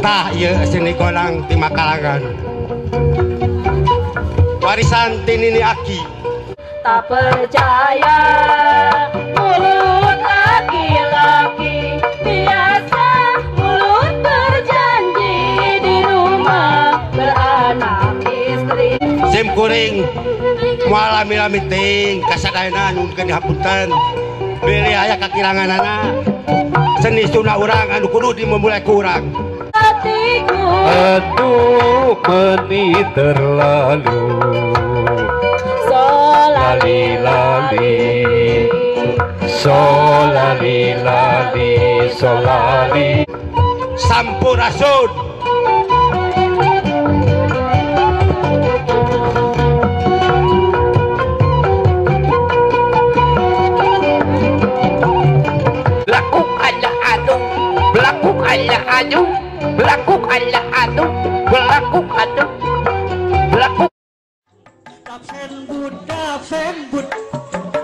Tah ieu seni gondang ti Makalangan. Warisan ti Nini Aki. Tak percaya mulut laki-laki, biasa mulut berjanji di rumah beranak istri. Sim kuring moal lami-lami ting kasadayana nyungkeun dihapunten. Bilih aya kakiranganana. Seni Sunda urang anu kudu dimulai ku urang. Aduh meni terlalu solali lali solali lali solali. Sampurasun. Lakuk ala adu, belakuk ala adu, belakuk ala adu, belakuk adu, belakuk. Dapsen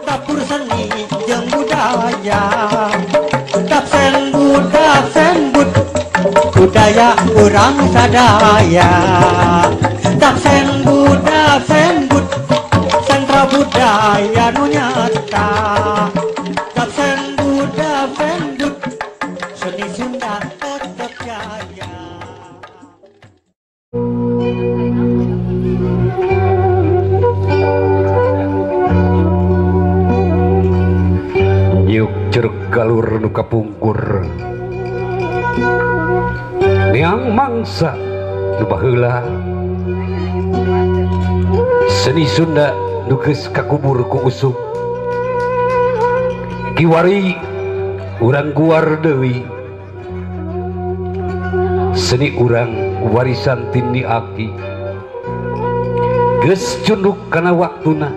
dapur seni jeung budaya. Dapsen bud, budaya urang sadaya. Dapsen bud, sentra budaya nu nyata. Dapsen bud, seni Sunda tetep jaya. Nyuk jeruk galur nu kapungkur neang mangsa nu baheula, seni Sunda nu geus kakubur ku usum. Kiwari urang guar deui seni urang warisan ti Nini Aki, geus cunduk kana waktuna,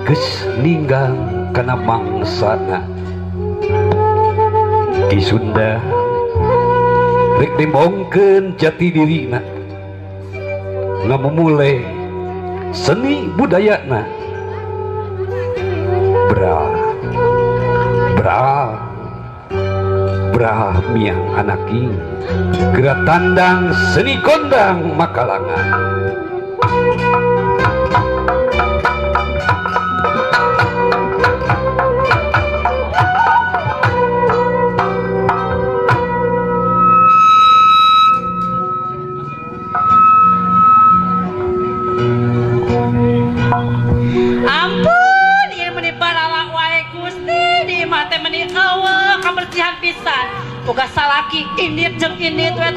geus ninggang kana mangsana. Ki Sunda rek dimbongkeun jati dirina, ngamumule seni budayana. Bra bra bra miang anaki gerak tandang seni kondang Makalangan. Ampun, ieu meni balawak wae Gusti, di imah teh meni eueuh kabersihan pisan. Boga salaki indit jeung indit we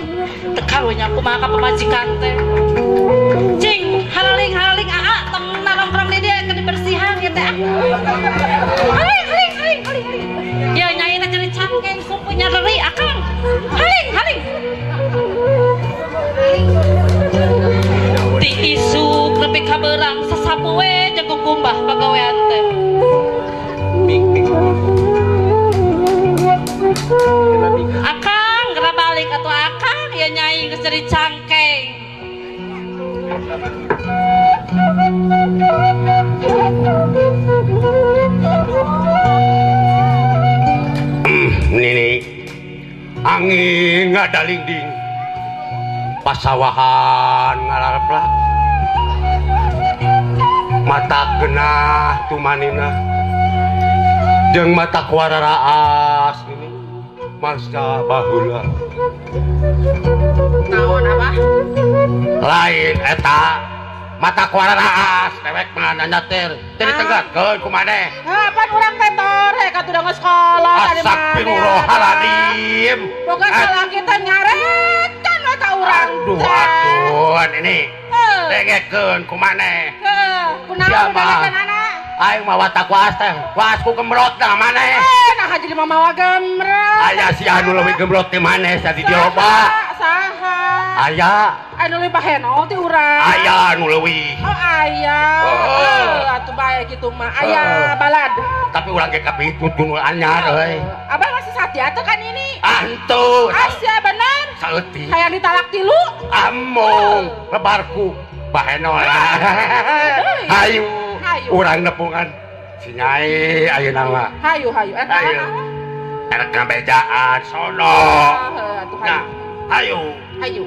teu karunya kumaha ka pamajikan teh. Cing, haraling-haraling aa tong nongkrong di dieu keur dibersihan ieu teh. Haling haling haling haling. Ieu nyai teh jadi cangkeng sumpunya nyeri akang. Haling haling. Ti isuk nepi ka beurang sasapu we jeung kukumbah pagawean teh. Akang geura balik atuh akang ya nyai geus jadi cangkeng. Nini angin ngadalingding pasawahan ngalareplah mata genah tumanina jeung mata kuararaas ini masa baheula. Naon abah? Lain eta mata kuararaas dewek mah nanya teh teu ditegakkeun ku maneh. Heuh pan urang teh tore ka tudang sekolah tadi mah. Astagfirullahaladzim. Boga salaki teh nyarekan we ka urang. Aduh aduh ini. Dengekeun ku maneh. Heuh, kunaon dengekeun anak? Aing mawa takuas teh, kuas ku gembrot na maneh. Nah jadi mamawa gembrot. Aya si anu leuwih gembrot ti maneh sa di dieu loba. Saha? Aya. Anu leuwih baheno ti urang. Aya anu leuwih. Oh aya. Heuh atuh bae kitu mah. Aya balad. Tapi urang ge kapitut ku nu anyar euy. Abah masih satia teh kan ini? Ah henteu. Asia bener. Saeutik. Hayang ditalak tilu. Amung lebarku baheno. Hayu. Urang nepungan si Nyai ayeuna mah. Hayu hayu eta erek ngabejaan sono. Nah, Ayo. Ayo.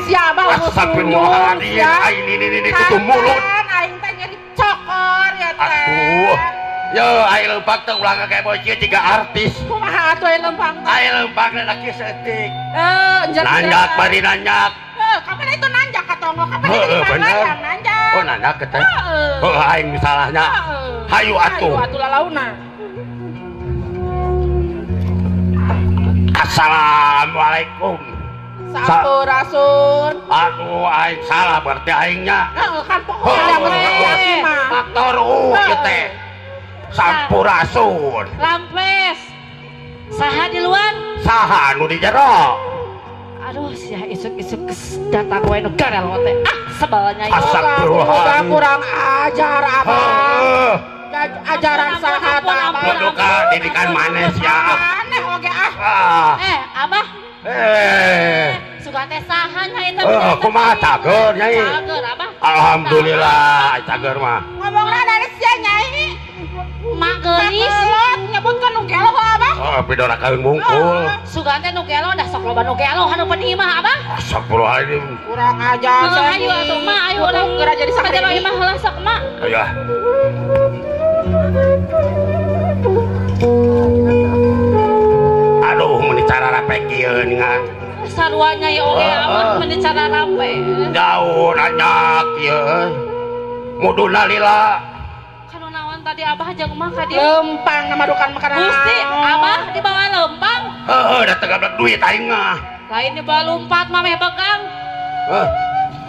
Siapa Astagfirullahaladzim. Aing ini tutup mulut. Aing teh nyeri cokor ya teh. Aduh. Yo aing lempang teh ulah kayak bocil 3 artis. Kumaha atuh aing lempang? Aing lempang laki seetik. Nanjak bari nanjak. Kapan itu nanjak ka tonggo? Kapan itu nanjak? Nanjak. Oh nanjak teh. Heuh aing salahnya. Hayu atuh. Hayu atuh lalauna. Assalamualaikum. Sampurasun. Aduh, aing salah berarti aingnya. Heeh, kan pokoknya laki mah. Faktor U ieu teh. Sampurasun. Rampes. Saha di luar? Saha anu di jero? Aduh, sia isuk-isuk datang wae nu garelo teh. Ah, sebalnya ieu. Astagfirullahaladzim. Kurang ajar abah. Ajaran saha tah abah. Duka didikan manes ya. Aneh oge ah. Abah. Suka teh saha nya eta. Kumaha cager nyai? Cager abah. Alhamdulillah cager mah. Ngomongna dari sia nyai. Mak geulis. Nyebutkeun nu gelo abah. Oh, pidora kawin bungkul. Sugan teh nu gelo dah sok loba nu gelo anu pedih mah abah. Astagfirullahaladzim. Kurang ajar. Ayo atuh mah, ayo urang geura jadi sakjero imah heula sok mak. Ayo. Aduh, meni cara rape kieu ningan. Sarua nyai oge abah meni cara rape. Jauh nanyak ieu. Muduna lila. Kanu naon tadi abah jeung mah ka dieu? Lempang ngamadukan makanan. Gusti, abah dibawa lempang. Heuh, da teu gablek duit aing mah. Lain dibawa lumpat mah meh begang. Heuh.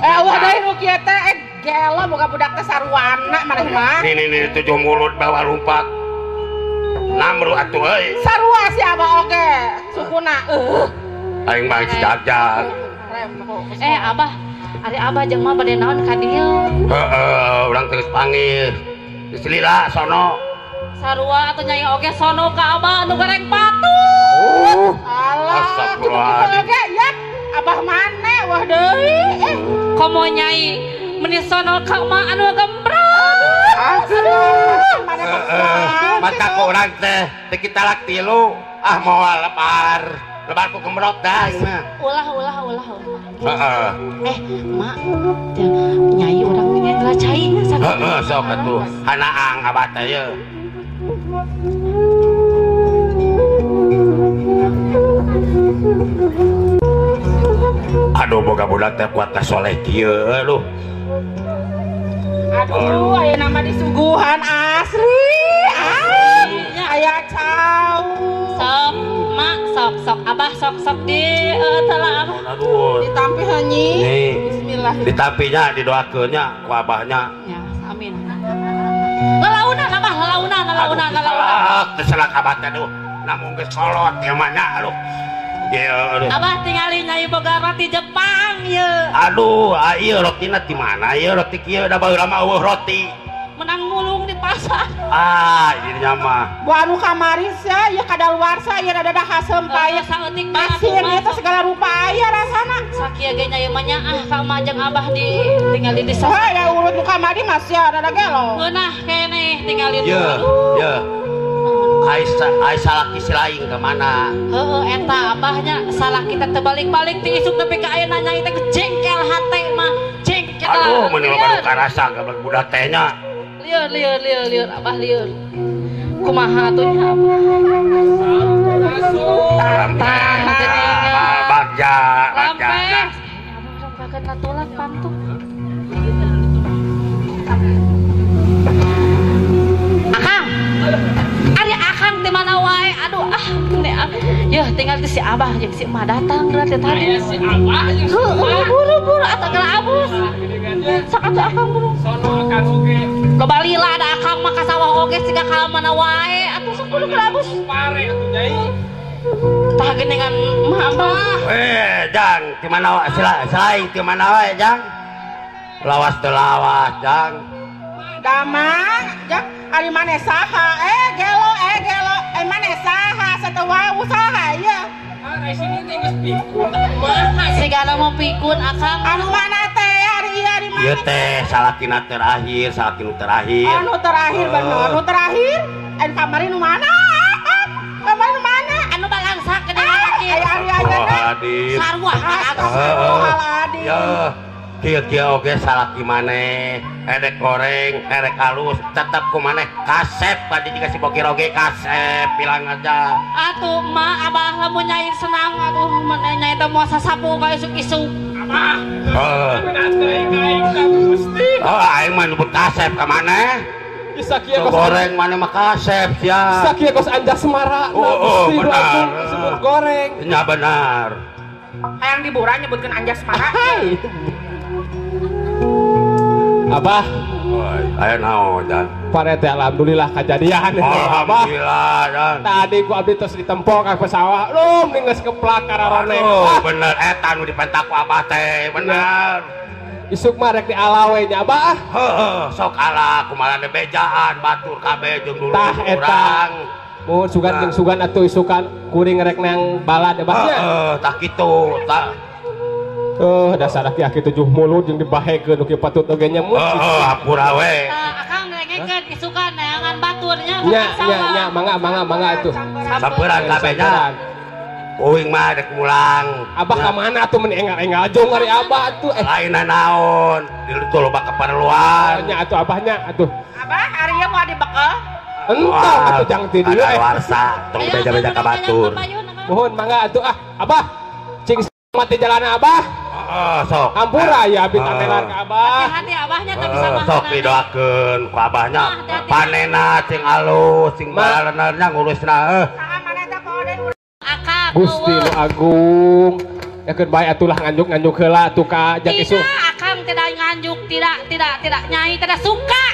Eueuh deui nu kieu teh gelo boga budak teh saruana maneh mah. Nih nih tujuh mulut bawa lumpat. Namru atuh euy. Sarua si abah oge sukuna. Aing mah jagjag. Abah, ari abah jeung mah bade naon ka dieu? Heeh, urang terus panggil. Geus lila sono. Sarua atuh nyai oge sono ka abah anu goreng patut. Alah, astagfirullahaladzim. Oge ya, abah maneh wah deui. Komo nyai meni sono ka mah anu gembrot. Aduh, mata ku urang teh teu kitalak tilu, ah moal lebar. Lebar ku gembrot dah aing mah. Ulah ulah ulah. Heeh. Mak, nyai urang nyelah cai nya sakitu. Heeh, sok atuh. Hanaang abah teh ye. Aduh, boga budak teh kuat ka soleh kieu aduh. Aduh, aya nama disuguhan asri. Ah, aya cau. Sok, mak, sok, sok, abah sok, sok di telah abah. Aduh. Ditampi hanyi. Bismillah. Ditampinya, didoakeunnya ku abahnya. Ya, amin. Lalaunan abah, lalaunan, lalaunan, lalaunan. Teu selak abah teh aduh. Namun geus kolot ieu mah nya aduh. Ieu aduh. Abah tingali nyai boga roti Jepang ieu. Aduh, ieu rotina ti mana ieu roti kieu da baheula mah eueuh roti. Menang mulung di pasar. Ah, ieu mah. Bu anu kamari sia ieu kadaluarsa ieu rada haseum pae. Saeutik asin eta segala rupa aya rasana. Sakieu ge nyai mah nyaah ka mah jeung abah di tingali di sana. Heuh, ya urut nu kamari mah sia rada gelo. Ngeunah keneh tingali tuh. Ye, ye. Ai salaki si lain ke mana? Heeh, eta abahnya salah kita terbalik-balik ti isuk nepi ka ayeuna nyai teh jengkel hate mah. Jengkel. Aduh, meuni loba nu karasa gablek budak teh nya. Lieur lieur lieur lieur abah lieur. Kumaha atuh nya abah? Tah, bagja, bagja. Abah urang bageun latulak pantu. Akang. Ari akang di mana wae? Aduh ah, ne ah. Yeuh tinggal ti si abah jeung si emak datang geura teh tadi. Aya si abah jeung si emak. Buru-buru atuh geura abus. Sok atuh akang buru. Sono akang oge. Loba lila ada akang mah ka sawah oge siga ka mana wae. Atuh sok buru geura abus. Pare atuh nyai. Tah geuningan mah abah. Jang, di mana wae selain di mana wae, Jang? Lawas teu lawas, Jang. Damang, jang, ari maneh saha? Gelo, gelo, maneh saha? Sateuwa usaha ieu. Ah, sini teh geus pikun kumaha? Sigana mau pikun akang. Anu mana teh ari ieu ari mana? Ieu teh salakina terakhir, salaki nu terakhir. Anu terakhir bener, nu terakhir. Anu kamari nu mana? Kamari nu mana? Anu balangsa geuning laki. Aya ari ayeuna. Astagfirullahaladzim. Sarua Astagfirullahaladzim. Ya, kieu-kieu oge salaki maneh, erek goreng, erek halus, tetep ku maneh kasep tadi jika si Bokir oge kasep bilang aja. Atuh mak abah lamun nyai senang atuh maneh nyai teh moal sasapu ka isuk-isuk. Abah. Heeh. Oh, aing mah nyebut kasep ka maneh. Sakieu kos goreng mana mah kasep sia. Sakieu kos Anjasmara. Oh, benar. Sebut goreng. Nya benar. Hayang diburan nyebutkeun Anjasmara. Abah. Aya naon dan? Parete alhamdulillah kajadian. Alhamdulillah dan. Tadi ku abdi tos ditempok ka sawah. Lum geus keplak kararone. Oh, bener eta nu dipentak ku abah teh, bener. Isuk mah rek dialawe nya abah. Heeh, sok ala kumaha bejaan batur kabeh jeung dulu tah eta. Mun sugan jeung sugan atuh isukan kuring rek nang balad abahnya. Heeh, tah kitu, tah. Dasar aki-aki tujuh mulut jeung dibahekeun nu kieu patut oge nya mun. Heeh, hampura we. Tah akang rengekeun isukan neangan baturnya. Nya nya nya mangga mangga mangga atuh. Samperan kabeh nya. Uing mah rek mulang. Abah ka mana atuh mun enggal-enggal jong ari abah atuh. Lain naon, di ditu loba keperluan. Nya atuh abahnya atuh. Abah ari ieu moal dibekel. Entah atuh jang ti dieu. Warsa tong beja-beja ka batur. Mohon mangga atuh ah abah. Cing mati jalana abah. Sok. Hampura ya abdi tamelan ka abah. Hati-hati abahnya teu bisa mah. Sok didoakeun ku abahnya. Panena cing alus, cing balarenernya ngurusna heuh. Saha maneh teh poho deui Gusti nu agung. Yakeun bae atulah nganjuk-nganjuk heula atuh ka jak isuk. Tidak, akang tidak nganjuk, tidak nyai tidak suka.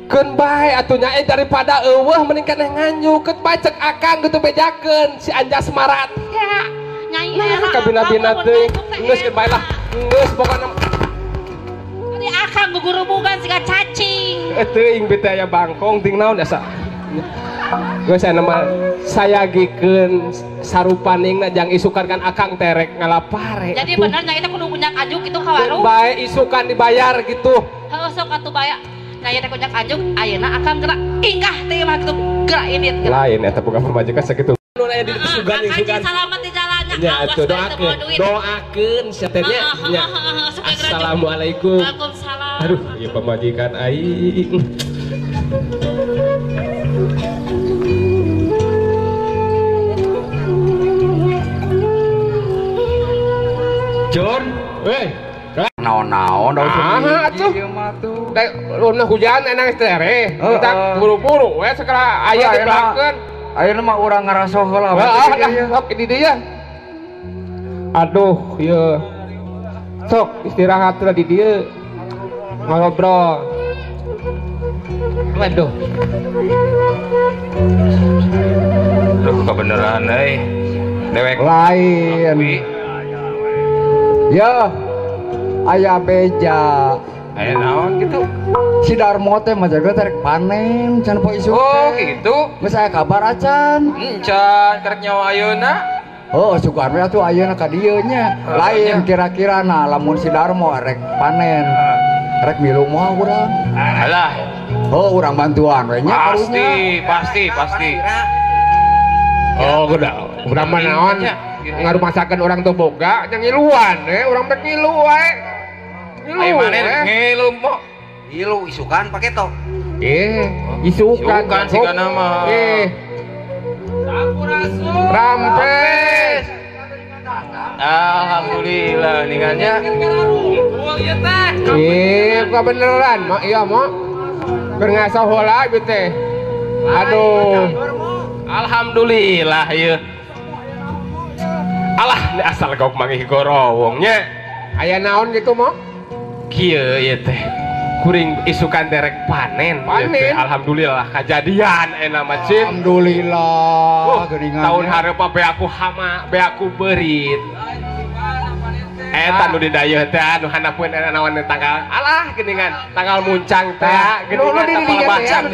Keun bae atuh nyai daripada eueuh mending keneh nganjuk. Keun bae cek akang kitu bejakeun si Anjasmara. Ya, nyai nah, kabina-bina teuing. Geus keun bae lah. Geus pokona ari akang gugurubugan siga cacing. Teuing bete aya bangkong ting naon asa. Geus aya mah sayagikeun sarupaningna jang isukan kan akang terek ngalapare. Jadi bener nyai teh kudu kunyak ajuk kitu ka warung. Bae isukan dibayar gitu. Heuh sok atuh bae. Nyai teh kunyak ajuk ayeuna akang gerak ingkah teh mah kitu gerak init. Lain eta boga pamajikan sakitu. Nu aya di sugan isukan. Salamat di jalannya. Ya atuh doakeun. Doakeun sia teh nya. Assalamualaikum. Waalaikumsalam. Aduh, ieu pamajikan aing. John, weh, naon-naon ah atuh. Da lunah hujan enak tere. Kita buru-buru we segera aya dipelakeun. Ayeuna mah urang ngaraso heula. Heeh, sok di dieu. Aduh, ieu. Sok istirahat lah di dieu. Ngobrol. Waduh. Duh, kebeneran euy. Dewek lain. Ya, aya beja. Aya naon gitu? Si Darmo teh mah jaga terek panen can poe isuk. Oh, gitu. Geus aya kabar acan. Encan karek nyawa ayeuna. Oh, sugan we atuh ayeuna ka dieu nya. Lain kira-kira nah lamun si Darmo rek panen. Rek milu moal urang. Alah. Oh, urang bantuan we nya. Pasti, pasti, pasti. Oh, udah. Urang mah naon? Ngarumasakeun urang teu boga nya ngiluan we, urang rek ngilu wae. Ngilu. Ayo maneh ngilu mo. Ngilu isukan pake to. Isukan. Isukan sigana mah. Sampurasun. Rampes. Alhamdulillah ningannya. Ieu teh. Kebeneran mak iya mak. Keur ngaso heula ieu teh. Aduh. Alhamdulillah ieu. Alah, ini asal gauk manggih gorowong nya. Aya naon gitu mo? Kieu ieu teh. Kuring isukan derek panen. Panen. Alhamdulillah kajadian enak mah cin. Alhamdulillah. Tahun hareup be aku hama, be aku beurit. Eta nu didayeuh teh anu handapeun naon tanggal. Alah geuningan tanggal muncang teh. Geuningan tanggal bacang.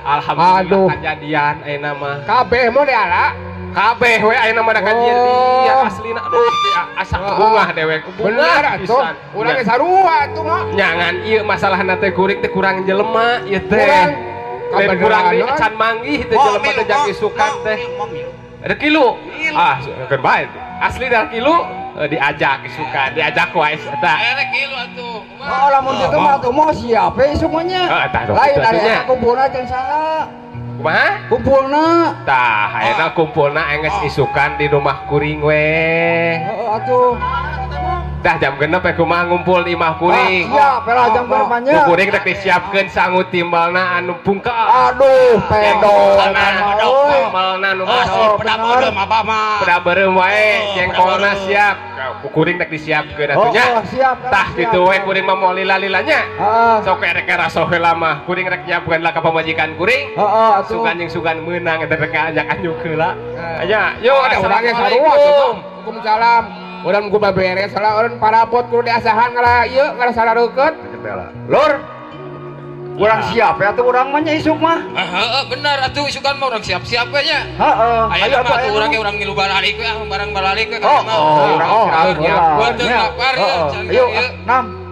Alhamdulillah kajadian enak mah. Kabeh mo diala. Kabeh we ayeuna mah da kajian dia aslina aduh asa bungah dewek. Bener atuh. Urang ge sarua atuh mah. Nyangan ieu masalahna teh kuring teh kurang jelema ieu teh. Kurang kurang deui can manggih teh jelema teh jang isukan teh. Rek kilu. Ah, keun bae. Asli dari kilu diajak isukan, diajak wae eta. Rek kilu atuh. Oh, lamun kitu mah atuh moal siap we isuk mah nya. Lain ari eta kumpulna can saha. Kumaha? Kumpulna. Tah, ayeuna kumpulna enggeus isukan di rumah kuring we. Heeh atuh. Tah jam 6 we kumaha ngumpul di imah kuring. Siap, lah jam berapa nya? Kuring rek disiapkeun sangu timbalna anu pungka. Aduh, pedo. Timbalna nu peda beureum abah mah. Peda beureum wae, jengkolna siap. Kuring rek disiapkeun atuh nya. Tah kitu we kuring mah moal lila-lilanya. Sok rek raso heula mah, kuring rek nyiapkeun lah ka pamajikan kuring. Heeh atuh. Sugan jeung sugan meunang eta rek ngajak anyuk heula. Aya, yo ada urang ge sarua atuh. Waalaikumsalam. Urang kudu beres lah, urang parabot kudu diasahan ngala ieu ngala sarareukeut. Lur. Urang siap ya atuh urang mah nya isuk mah. Heeh, bener atuh isukan mah urang siap-siap we nya. Heeh. Ayo atuh urang ge urang ngilu baralik we ah barang baralik we ka mah. Oh, urang oh, teu lapar ya. Ayo, nam.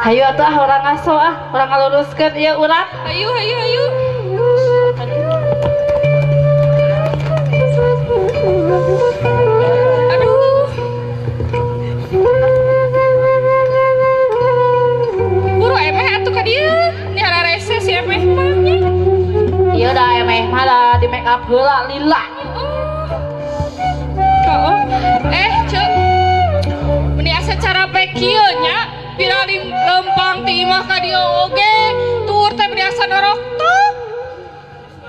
Hayu atuh ah urang ngaso ah, urang ngaluruskeun ieu urang. Hayu hayu hayu. Aduh. Buru emeh atuh ka dieu. Ni hararese si emeh mah nya. Ieu da emeh mah da di make up heula lila. Oh. Ceu. Meni asa cara pek kieu nya. Pira lempang ti imah ka dieu oge tur teh biasa norok tok.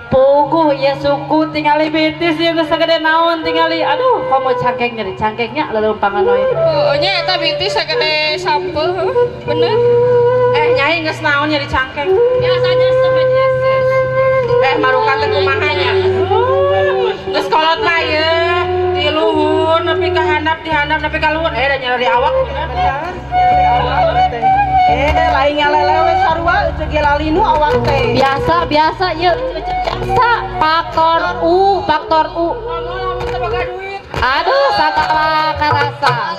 Puguh ieu suku tingali betis ieu geus sagede naon tingali. Aduh, komo cangkeng nyeri cangkengnya lelempangan we. Heueuh nya eta betis sagede sampeu, bener. Nyai geus naon nyeri cangkeng? Biasanya semuanya. Marukan teh kumaha nya? Geus kolot mah ieu 3 Luhur nepi ka handap di handap nepi ka luhur da nyeri awak bener. Nyeri awak teh. Lain ngalelewe sarua euceu ge lalinu awak teh. Biasa biasa ieu biasa faktor U, faktor U. Aduh sagala karasa.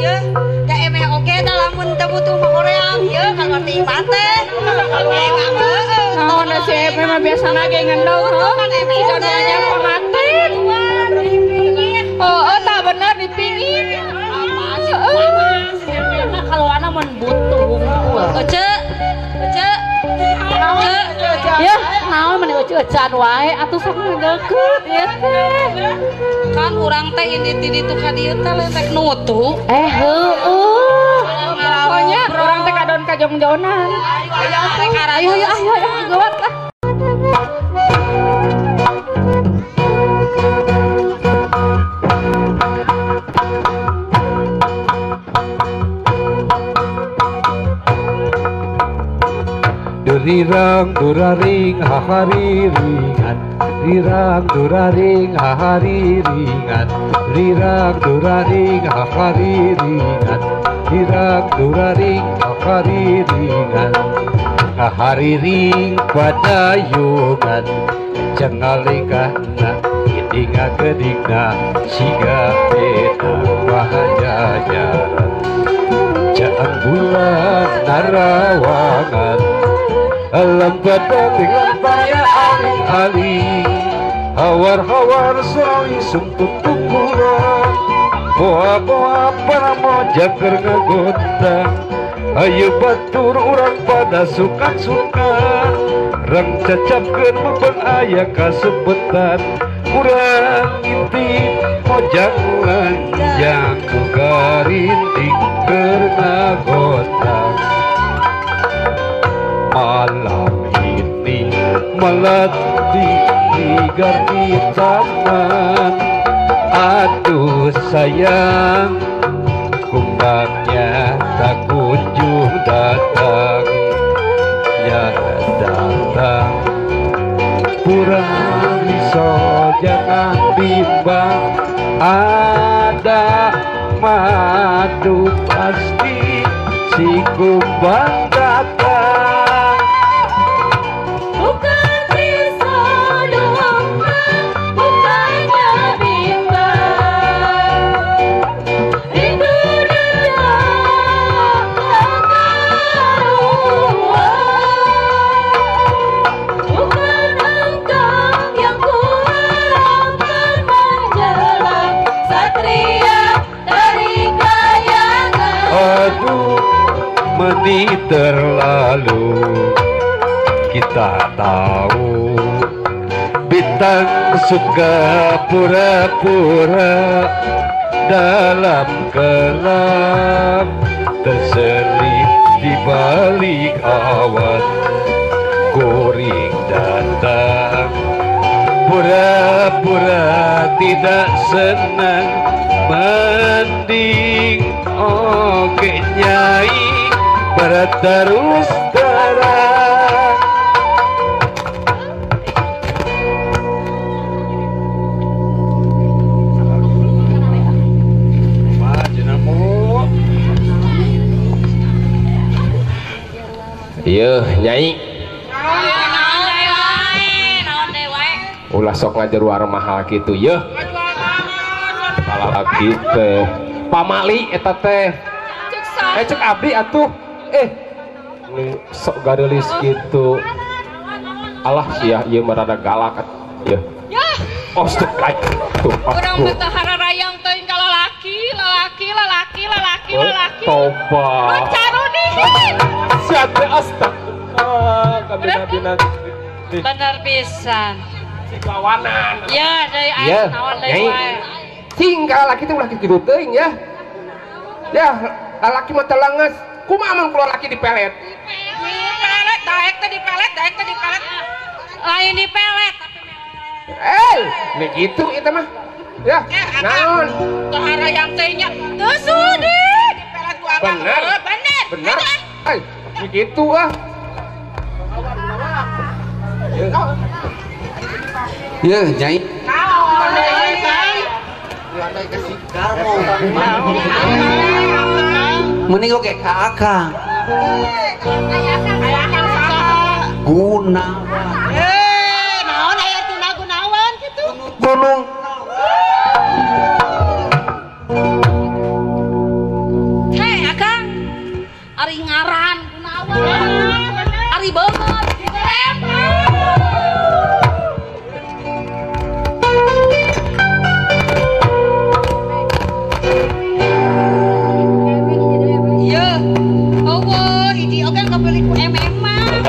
Ieu da emeh oge da lamun teu butuh mah hoream ieu ka ngerti imah teh. Naon si emeh mah biasana ge ngendong heuh. Jodohnya pengantin. Oh, tak bener dipingin. Heeh. Kalau anak mun butuh hungkul. Ece, ece. Ya, naon meni ece-ecean wae atuh sok deukeut ieu teh. Kan urang teh ini ti ditu ka dieu teh rek nutu. Heueuh. Pokoknya urang teh kadon kajongjonan. Ayo ayo ayo ayo gawat lah. Rirang duraring hahariringan, rirang duraring hahariringan, rirang duraring hahariringan, rirang duraring hahariringan, hahariring padayungan, cengalikahna idinga gedingna, siga peta pajajaran, caang bulan narawangan. Lempet lempaya aling-aling, hawar-hawar surawi sumput tukuran, boa-boa para moja keur ngagontang, ayo batur urang pada suka-suka, rang cacapkeun meupeun aya kasepetan, urang ngintip mojang lanjang, ku garinting keur ngagontang. Malam ini melati ligar di taman, aduh sayang kumbangnya tak kunjung datang, ya datang kurang risau jangan bimbang, ada madu pasti si kumbang datang. Bukan risau doang, bukannya bimbang, rindu datang tak karuan. Bukan engkau yang kuharapkan menjelang satria dari kayangan. Aduh meni terlalu kita tahu, bintang suka pura-pura dalam gelap, terselip di balik awan, goring datang pura-pura tidak senang, mending oke nyai berterus terang. Iya, nyai. Ulah sok ngajeruar mahal gitu, yeuh. Lalaki teh pamali eta teh. Cek abdi atuh. Sok gareulis gitu. Alah sia ieu mah rada galak yeuh. Oh, tuh. Urang mah teu hararayang teuing ka lalaki, lalaki, lalaki, lalaki, lalaki. Toba. Carunihin. Sia teh astagfirullah, kabina-bina. Bener pisan. Kawanan. Ya, deui aya naon deui wae. Cing ka lalaki teh ulah kitu teuing ya. Ya, lalaki mah telanges. Kumaha mun ku lalaki dipelet? Dipelet, daek teh dipelet, daek teh dipelet. Lain dipelet tapi nih gitu itu mah. Ya, naon? Teu harayang teh nya. Teu sudi dipelet ku abang. Bener. Bener. Bener. Begitu ah. Ya, nyai. Naon? Mending oge ka akang. Gunawan. Naon aya tina Gunawan kitu? Gunung. Hei akang. Ari ngaran Gunawan. Ari beungeut.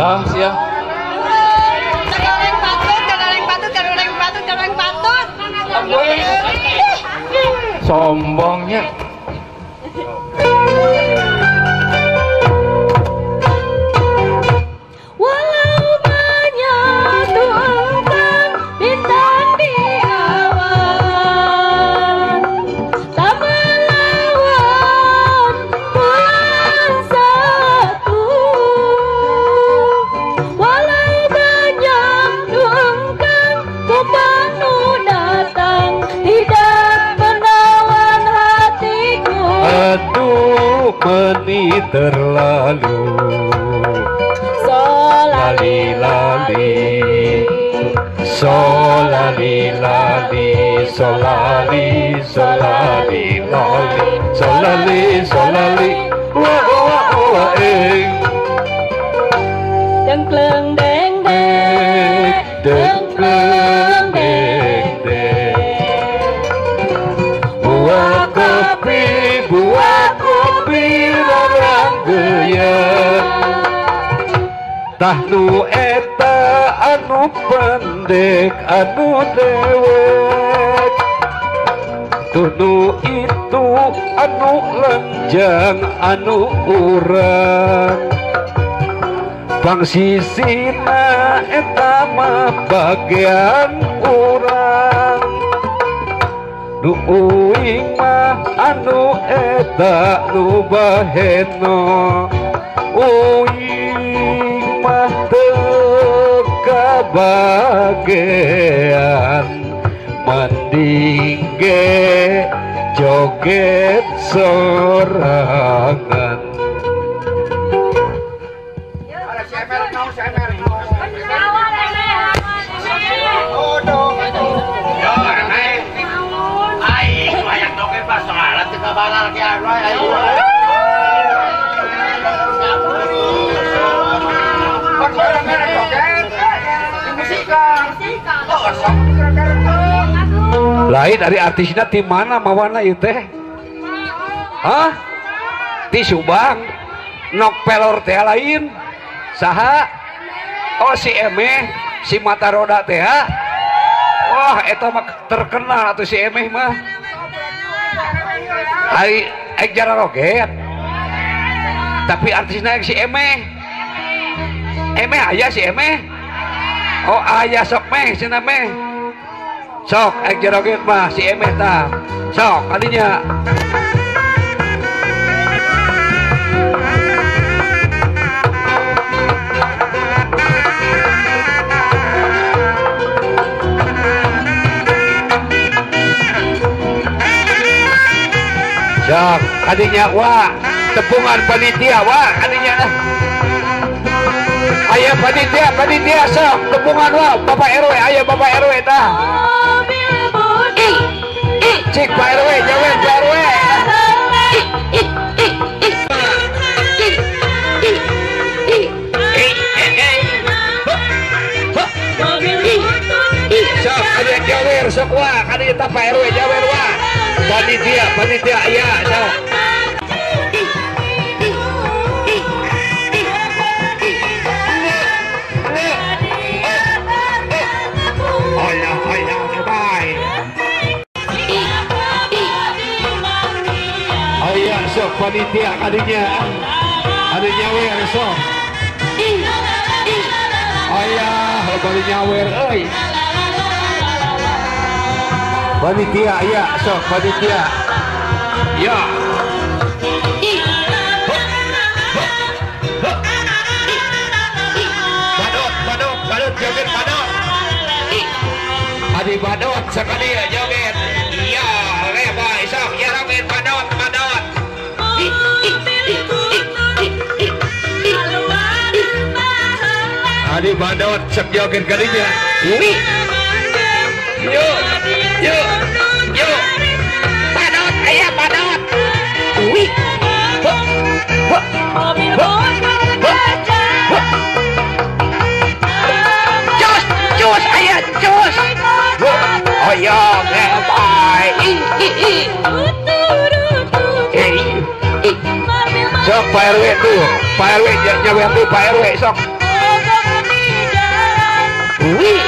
Ah, sia. Kagaleng patut, kagaleng patut, kagaleng patut, kagaleng patut. Sombongnya. Walau menyatu engkau bintang di awan, tak melawan bulan satu. Walau menyatu engkau tumpang nu datang, tidak menawan hatiku. Aduh, meni terlalu. Lali lali, so lali lali, so lali, so lali lali, so lali, so lali, wa wa wa eh. Dengkleng deng deng, dengkleng deng deng. Buah kopi, orang geuyeun. Tah nu eta anu pendek anu dewek, tuh nu itu anu lenjang anu urang. Pangsisina eta mah bagian urang, nu uing mah anu eta nu baheno. Uing mah teu kabagean, mending ge joget sorangan. Aing banyak joget pas soalan teu kabarar ge anu aing. Lain dari artisnya di mana mawana ieu teh? Hah? Di Subang. Nok pelor teh lain. Saha? Oh si Emeh, si mata roda teh. Wah, eta mah terkenal atuh si Emeh mah. Ai ek jararoget. Tapi artisna si Emeh. Emeh aya si Emeh. Oh aya sok meh cenah meh. Sok ek jaroget mah si Emeh tah. Sok kadinya. Sok kadinya wah, tepungan panitia wah kadinya. Aya panitia, panitia sok tepungan wah, Bapak RW, aya Bapak RW tah. Cik Pak RW, jawab Pak RW. Sok ada jawer sok wah, kada eta Pak RW jawer wah. Panitia, panitia aya sok. Sok panitia kadinya ada nyawer sok. Ayah bari nyawer euy. Panitia ya sok panitia. Ya. Badot badot badot joget badot. Adi badot sok. Sekali ya joget. Iya, leboy sok ya joget padot padot. Adi badot sok joget kalinya. Yuk, yuk, yuk. Padot aya padot. Wih. Cus, cus aya cus. Ayo leboy. Sok Pak RW tuh, Pak RW nyawer tuh Pak RW sok. Wih,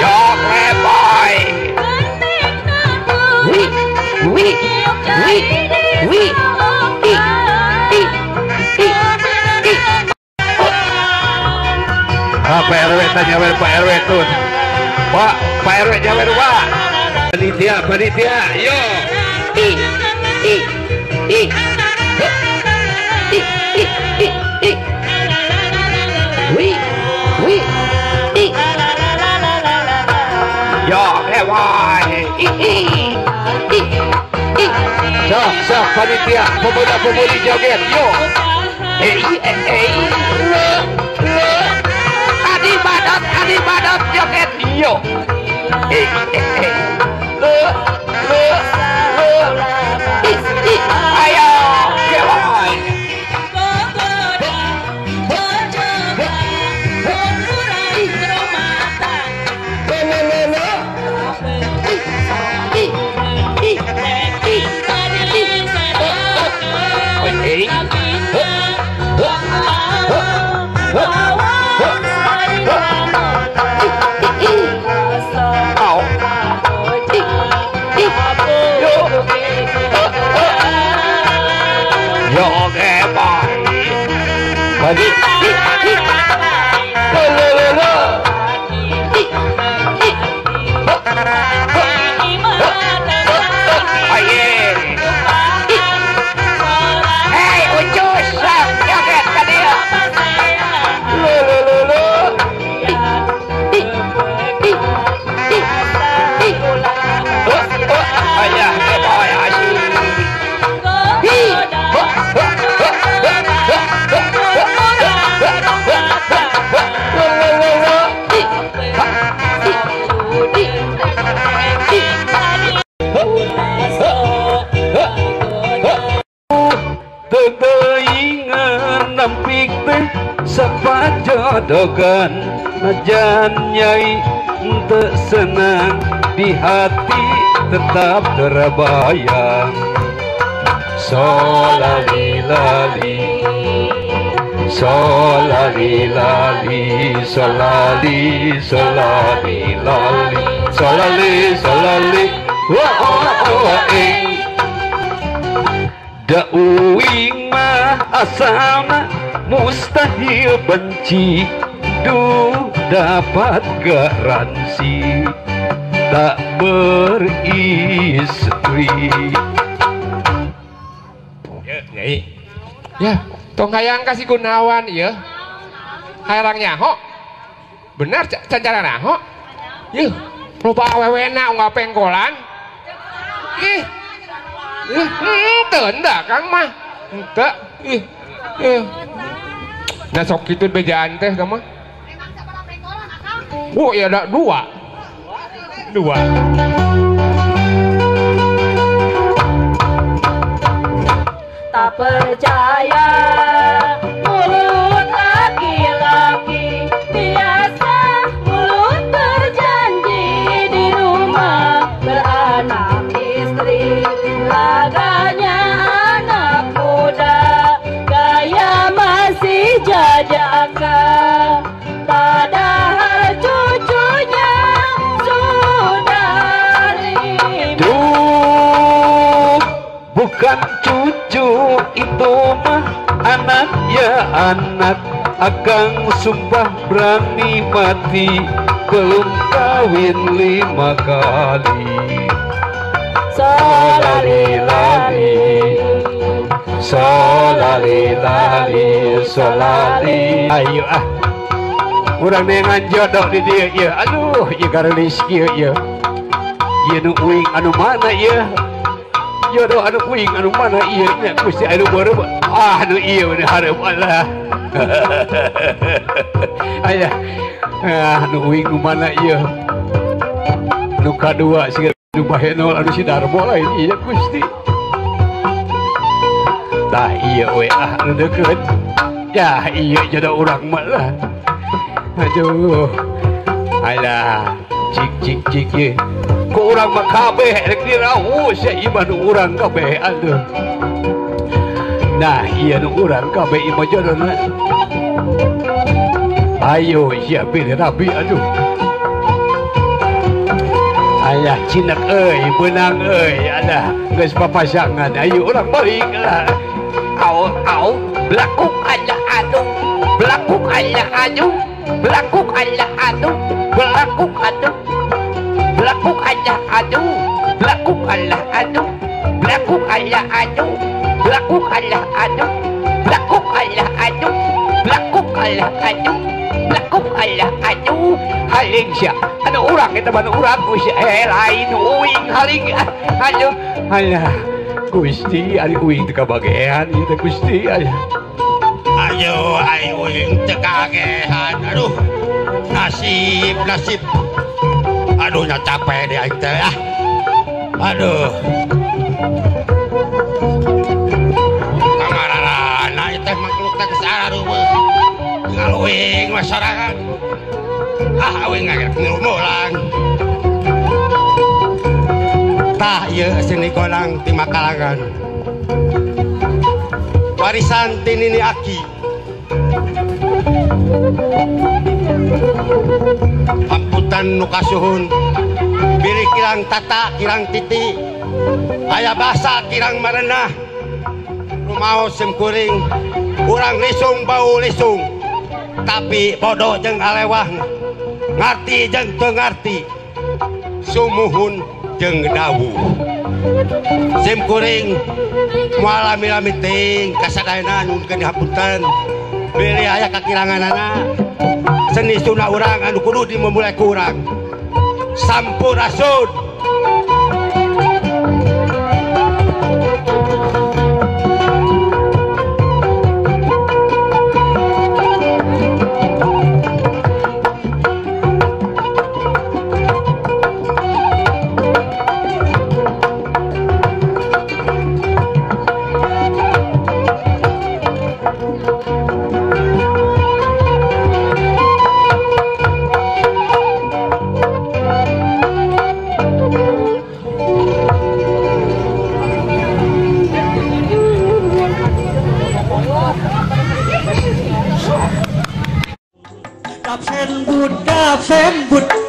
yok leboy. Wih, wih, wih, wih, i, i, i, i. Ah, Pak RW tanya Pak RW tuh. Pak, Pak RW nyawer Pak. Panitia, panitia, yo. I, i, i, i, i, i, i. Wih, wih, i. Yo, lewai. I, i, i, i. Sok, sok, panitia, pemuda-pemudi joget, yo. Eh, eh, eh, le, le. Adi badot joget, yo. Eh, eh, eh. Le, le, le. I, i. Ayo, lewai. Jodogan najan nyai untuk senang di hati tetap terbayang. Solali lali, solali lali, solali solali lali, solali solali. Wah oh ing dauing mah asalna mustahil benci, duh dapat garansi tak beristri. Ya, nyai. Ya, tong hayang kasih Gunawan ya. Hayang nyaho. Benar cancara nyaho. Yeuh, loba awewena unggal pengkolan. Ih. Ih, henteu da Kang mah. Henteu. Ih. Ih. Nah sok kitu bejaan teh kamu. Oh ya ada dua. Dua. Tak percaya mulut laki-laki biasa mulut berjanji di rumah beranak istri laganya anak muda gaya masih jajaka padahal cucunya sudah 5. Duh, bukan cucu itu mah anak ya anak, akang sumpah berani mati belum kawin 5 kali. Solali lali, solali lali, solali. Ayo ah. Urang neangan jodoh di dieu ieu. Aduh, ieu gareulis kieu ieu. Ieu nu uing anu mana ieu? Jodoh anu uing anu mana ieu nya Gusti anu beureum. Ah, nu ieu nu hareup Allah. Aya. Ah, nu uing nu mana ieu? Nu kadua siga nu bahenol anu si Darmo lain ieu Gusti. Tah ieu we ah nu deukeut. Ya ieu jodoh urang mah lah. Aduh. Alah, cik cik cik ye. Ku urang mah kabeh rek dirawu sia ieu mah nu urang kabeh aduh. Nah, ieu nu urang kabeh ieu mah jodona. Ayo sia pilih rabi aduh. Ayah cinek euy, beunang euy, alah geus papasangan ayo urang balik lah. Au au belakuk aja aduh, belakuk aja aduh, belakuk aja aduh, belakuk aduh, belakuk aja aduh, belakuk alah aduh, belakuk alah aduh, belakuk alah aduh, belakuk alah aduh, belakuk alah aduh, belakuk alah aduh. Haling sia, anu urang eta mah urang Gusti, lain uing haling aduh. Alah Gusti, ari uing teu kabagean ieu teh Gusti. Ayo ai uing teu kagehan. Aduh. Nasib nasib. Aduh nya capek deh aing teh ah. Aduh. Kamarana ieu teh makhluk teh geus araruweuh. Ngaluing masyarakat. Ah uing ngaget ngurumulang. Tah ieu seni gonang ti Makalangan. Warisan ti Nini Aki. Amputan nu kasuhun. Bilih kirang tata kirang titi. Aya basa kirang marenah. Rumaos simkuring. Urang lisung bau lisung. Tapi bodoh jeung alewah. Ngarti jeung teu ngarti. Sumuhun jeung dawuh. Simkuring moal lami-lami teuing kasadayana nyuhunkeun dihapunten. Bilih aya kakiranganana. Seni Sunda urang anu kudu dimumule ku urang. Sampurasun. Kapsen but.